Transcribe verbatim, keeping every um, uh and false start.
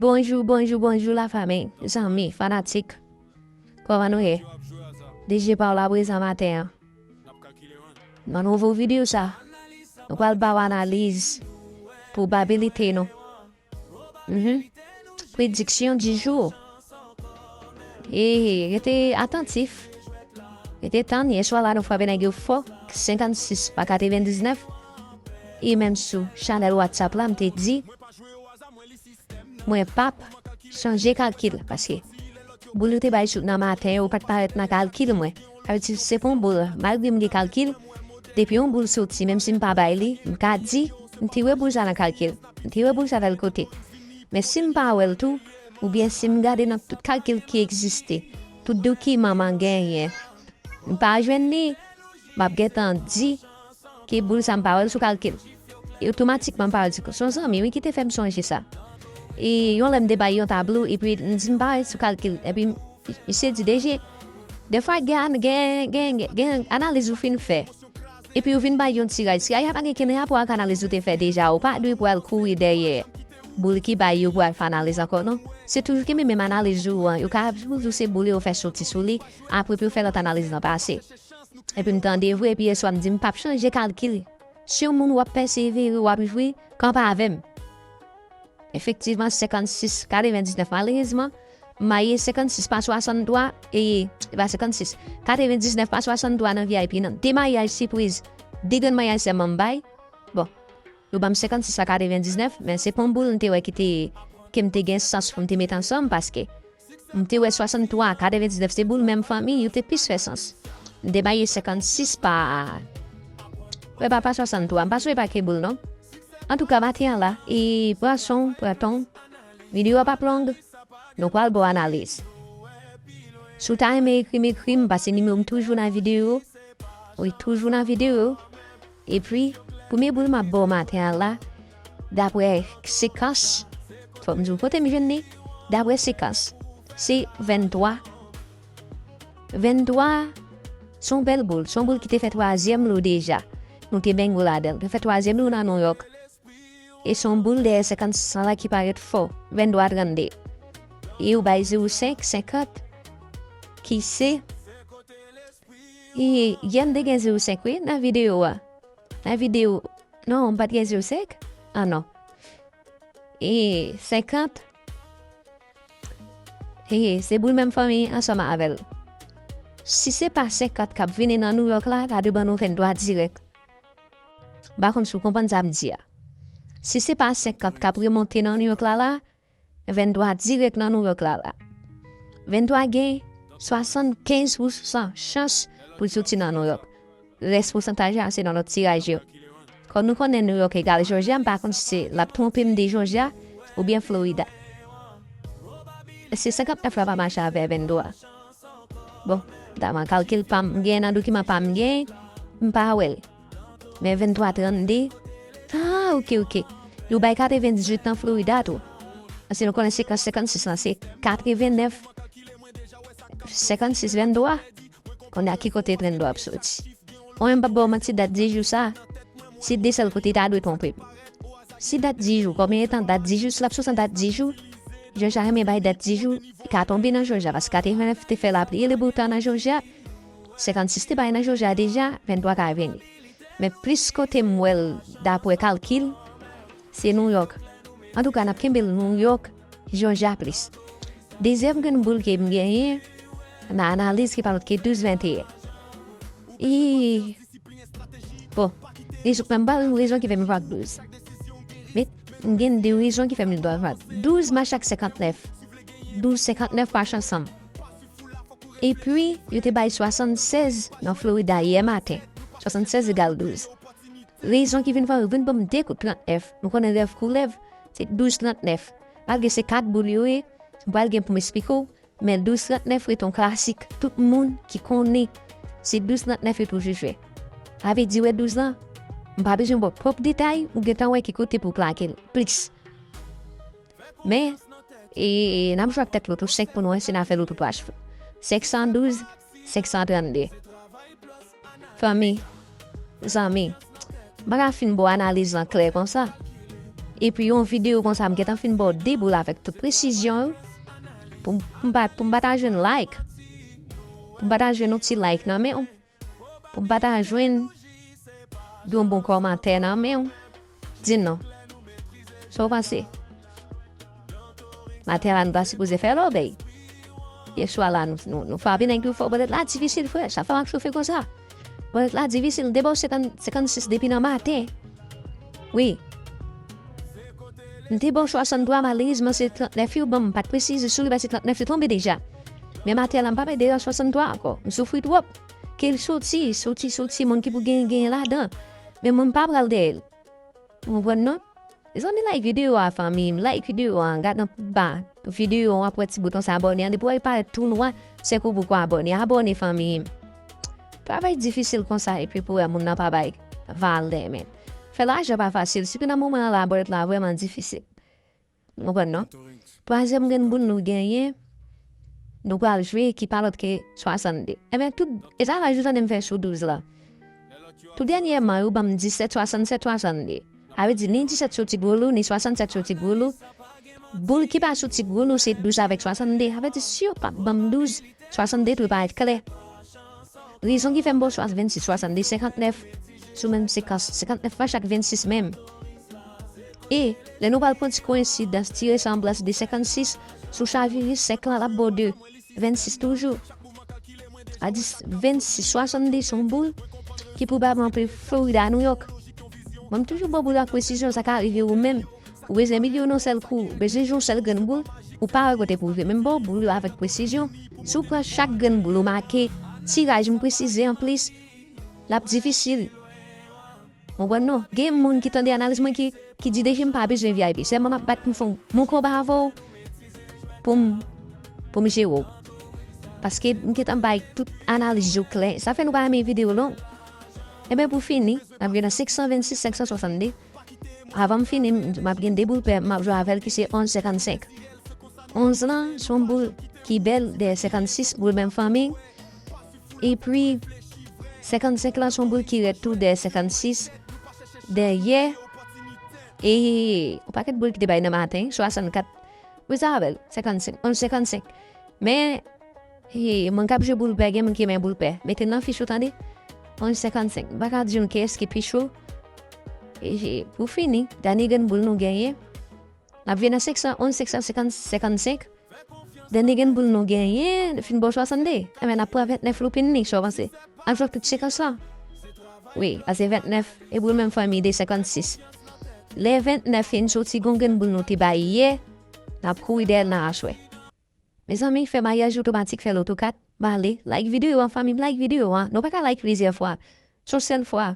Bonjou, bonjou, bonjou, lafanmi, zanmi, fanatik. Kòman nou ye? D J pa w la prezan maten an. Nan nouvo videyo sa, nou pral ba w analiz pwobabilite nou. Mhm. Prediksyon di jou. E rete atantif. Rete tann, yè swa la nou frape nèg yo fò, senkannsis pa katrevendiznèf. E menm sou chanèl WhatsApp la, m te di, mwen p ap chanje kalkil, paske boul yo te bay sou nan maten yo pa t parèt nan kalkil mwen. Sa vle di, se pou yon boul, malgre m gen kalkil, depi yon boul soti, menm si m pa bay li, m ka di, m te wè boul sa nan kalkil, m te wè boul sa tèl kote. Men si m pa wè l tou, oubyen si m gade nan tout kalkil ki egziste, tout dokiman m genyen, m pa jwenn li, m ap gentan di ke boul sa m pa wè l sou kalkil. E otomatikman m pa wè l sou, se yon zanmi, wi, ki te fè m sonje sa. E yon lè m te bay yon tablo, epi m di m pa wè l sou kalkil. Epi misye di, D J, defwa gen, gen, gen, gen, gen analiz ou fin fè. Epi ou vin bay yon tiraj. Tiraj la pa gen kenn rapò ak analiz ou te fè deja. Ou pa dwe pral kouri dèyè boul ki bay yo pou al fè analiz ankò, non. Se toujou kenbe menm analiz ou an. Yo ka toujou se boul yo fè soti sou li, apre pou yo fè lòt analiz lan pase. Epi m tande vre, epi yè swa m di m p ap chanje kalkil. Si yon moun w ap pèsevere, w ap jwi, kanpe avè m. Efektivman, senkannsis katrevendiznèf, malerezman, m maye senkannsis pa swasanntwa, e, e pa senkannsis, katrevendiznèf pa swasanntwa nan V I P nan. De maryaj sipriz, de grenn maryaj sèlman m bay. Bon, yo ban m senkannsis pa katrevendiznèf, men se pa yon boul m te wè ki te, ke m te gen sans pou m te met ansanm, paske m te wè swasanntwa, katrevendiznèf, se boul menm fanmi, yo te plis fè sans. M te maye senkannsis pa, wè pa, pa swasanntwa, m pa sonje pa ki boul non. Antouka, maten an la, e pran son, pran ton, videyo a p ap long, nou pral ba w analiz. Si w ta renmen ekri m, ekri m, pase nimewo m toujou nan videyo. Wi, toujou nan videyo. Epi, premye boul m ap ba w maten an la, daprè sekans, fòk m di w kote m jwenn li, daprè sekans, se venntwa. Venntwa, se yon bèl boul, se yon boul ki te fè twazyèm lo deja. Nou te bengo ladan l, te fè twazyèm lo nan Nouyòk. E se yon boul dèyè senkannsis lan la ki parèt fò, venntwa trannde. E ou bay zewo senk, senkant, ki se, e, yè m te gen zewo senk wi, nan videyo a. Nan videyo, non, m pa t gen zewo senk? Ah non. E senkant, e, se boul menm fanmi ansanm avè l. Si se pa senkant k ap vini nan Nouyòk la, ta dwe ban nou venntwa dirèk. M pa konn si w konprann sa m di a. Si se pa senkant k ap remonte nan Nouyòk la la, venntwa dirèk nan Nouyòk la la. Venntwa gen swasannkenz pousan chans pou l soti nan Nouyòk. Rès pousantaj la, se nan lòt tiraj yo. Kòm nou konnen Nouyòk egal Jòjya, m pa konn si se l ap twonpe m de Jòjya oubyen Florida. Se senkantnèf la pa mache avè venntwa. Bon, daprè kalkil pa m, m gen nan dokiman pa m gen, m pa wè l. Men venntwa trannde. Ah, ok, ok. Yo bay katrevendizuit nan Florida tou. Paske nou konnen sekans senkannsis lan se katrevennèf, senkannsis venntwa. Kounye a ki kote trannde ap soti? Mwen menm m p ap ba w manti, dat di jou sa, se de sèl kote ta dwe twonpe m. Si dat di jou, konbyen tan dat di jou, si l ap soti nan dat di jou, Jòjya renmen bay dat di jou, li ka tonbe nan Jòjya, paske katrevennèf te fè lapli e le bo tan nan Jòjya, senkannsis te bay nan Jòjya deja, venntwa ka vini. Men plis kote m wè l, daprè kalkil, se Nouyòk. Antouka, n ap kenbe l Nouyòk, Jòjya plis. Dezyèm grenn boul ke m genyen nan analiz ki pa lòt ke douz venteyen. E, bon, rezon, men m ba w rezon ki fè m jwe ak douz. Men, m gen de rezon ki fè m jwe ak douz mache ak senkantnèf. Douz, senkantnèf mache ansanm. Epi, yo te bay swasannsèz nan Florida yè maten. Swasannsèz egal douz. Rezon ki vin fè yo vin ban m de kout trannèf. Nou konnen rèv koulèv, se douz trannèf. Malgre se kat boul yo ye, m pral gen pou m esplike w, men douz trannèf rete yon klasik. Tout moun ki konnen se douz trannèf yo toujou jwe. Sa vle di, wè douz lan, m pa bezwen ba w twòp detay, ou gentan wè ki kote pou w plake l. Plis. Men, e, e, n ap jwe ak tèt loto senk pou nou wè si n a fè loto twa chif. Senk san douz, senk san trannde. Fanmi, zanmi, m pa ka fin ba w analiz lan klè konsa. Epi yon videyo konsa, m gentan fin ba w de boul avèk tout presizyon yo. Pou m, pou m pa, pou m pa ta jwenn like. Pou m pa ta jwenn yon ti like nan men w. Pou m pa ta jwenn yon bon kòmantè nan men w. Di m non. Sa w panse? Maten la, nou ta sipoze fè lòbèy. Yèswa la, nou, nou, nou frape nèg yo fò. Bòlèt la difisil, frè. Sa fè m ap chofe konsa. Bòlèt la difisil. M te ba w senkant, senkannsis depi nan maten. Wi. M te ba w swasanntwa, malerezman, se trannèf yo ban m. M pa t presize sou li, paske trannèf yo tonbe deja. Men maten la, m pa bay deyò swasanntwa ankò. M soufri twòp. Ke l soti, soti, soti, moun ki pou genyen, genyen ladan. Men mwen, m pa pral dèyè l. Ou konprann non? Mezanmi, like videyo a, fanmi m. Like videyo a, gad anba videyo a, w ap wè ti bouton sa abòne an. Depi w wè l parèt tou nwa, se ke w poko abòne. Abòne, fanmi m. Travay difisil konsa, epi pou wè moun nan pa bay valè, men. Fè lajan pa fasil. Sitou nan moman an la, bòlèt la vrèman difisil. Ou konprann non? Twazyèm grenn boul nou genyen, nou pral jwe ki pa lòt ke swasanndde. Ebyen, tout, e sa la, jou tande m fè sou douz la. Tou dènyèman, yo ban m disèt, swasannsèt, swasanndde. Sa vle di, ni disèt sou ti boul ou, ni swasannsèt sou ti boul ou. Boul ki pa sou ti boul ou, se douz avèk swasanndde. Sa vle di, si yo pa t ban m douz, swasanndde tou parèt klè. Rezon ki fè m ba w swa vennsis, swasanndde, senkantnèf sou menm sekans, senkantnèf pa chak vennsis menm. E, lè nou pral pran ti koyensidans, ti resanblans de senkannsis, sou chavire sèk lan, l ap ba w de vennsis toujou. A di vennsis, swasanndde se yon boul ki pwobableman pe Florida, New York. Mwen, m toujou ba w boul ak presizyon, sa ka rive ou menm. Ou bezwen milyon nan sèl kou, ou bezwen jwe yon sèl grenn boul, ou pa wè kote pou w jwe. Men m ba w boul yo avèk presizyon. Si w pran chak grenn boul, ou make tiraj, m presize anplis, l ap difisil. Ou konprann non? Gen moun ki tande analiz mwen ki, ki di, "Deji, m pa bezwen V I P. Sèlman m ap bat pou m fè yon bon konba avè w pou m, pou m jere w." Paske m gentan bay tout analiz yo klè. Sa fè nou pa renmen videyo long. Ebyen, pou fini, n ap gen nan senk san vennsis, senk san swasanndde. Avan m fini, m, m ap gen de boul pè, m ap jwe avè l ki se onz senkannsenk. Onz lan, se yon boul ki bèl dèyè senkannsis, boul menm fanmi. Epi, senkannsenk lan, se yon boul ki rèd tou dèyè senkannsis. Dèyè, e, yon pakèt boul ki te bay nan maten, swasannkat. Wi, sa avè l, senkannsenk, onz senkannsenk. Men, e, moun k ap jwe boul pè, gen moun ki renmen boul pè. Mete l nan fich ou, tande. Onz senkannsenk. M pa ka di nou kiyès ki pi cho. E, pou fini, dènye grenn boul nou genyen. N ap vin nan senk san onz, senk san senkannsenk. Dènye grenn boul nou genyen, fin ba w swasanndde. Enben, n ap pran ventnèf loupin li, sa w panse? N ap jwe ak tout sekans lan. Wi, a se ventnèf, e boul menm fanmi de senkannsis. Lè ventnèf fin soti, gon grenn boul nou te bay yè, n ap kouri dèyè l nan aswè. Mezanmi, fè maryaj otomatik, fè loto kat, m ale, like videyo an, fanmi m, like videyo an. Nou pa ka like plizyè fwa. Se yon sèl fwa.